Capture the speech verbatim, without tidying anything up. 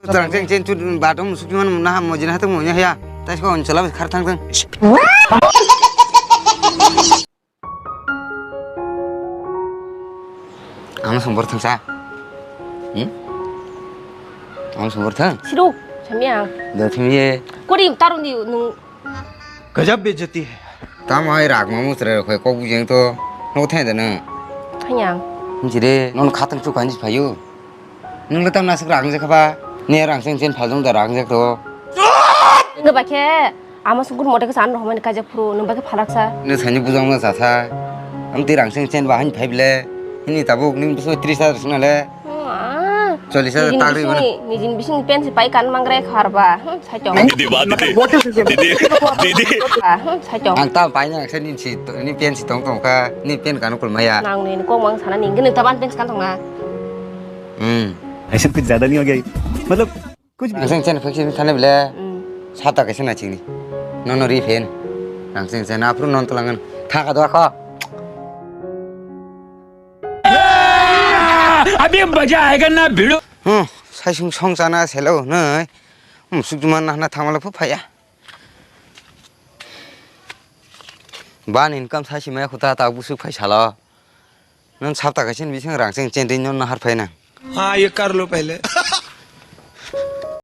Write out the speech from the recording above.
Rang cheng chen chut bathroom sukhi man na ham mojina hatung monya haya. Tai ko on chala khar thang thang. Ama sumber thang sa. Hmm? Ama sumber thang. Siruk, samyang. Da thang ye. Kori taru ni nung. Gajab bejati hai. Tamo ai rak mamu sere khoi kok bujeng to. No thang da na. Thang yang. Jire non khatang chu kanji phayu. Nung le tam nasik rang jakha ba. Ne rang seng chen phal jong da rang jak to. Nung ba khe ama sungkur mote khe san rohmani kajak phuru nung ba khe phalak sa. Ne sani bujang na sa sa. Am ti rang seng chen ba han phai bile. Hini tabuk ning busu tris hajar sing na le. Chollis hajar tak ri bana. Nijin bising pensi pai kan mangre khar ba. Hmm, sai chong. Didi ba, didi. Didi, didi. Ah, hmm, sai chong. Ang tam pai na sa nin si, ni pensi tong tong kha, ni pen kan kul maya. Nang ni kong mang sana ning gini taban pensi kan tong na. Hmm. ऐसा कुछ ज्यादा नहीं हो गया ये? मतलब कुछ भी। Rang seng chen phai sing thane bile. Hmm. Sata kaisa na chingni. Nono ri phen. Rang seng chen aphuru non tolangan. Tha ka dwa kho. अभी मजा आएगा ना भिड़ो। Hmm, sai sung song chana selo nai. Hmm, suk juma na na thamala phu phaya. Ban income sai simaya khuta ta busuk phai salo. Non sapta kaisa ni bising rang seng chen ri non na har phai na. हाँ, ये कर लो पहले।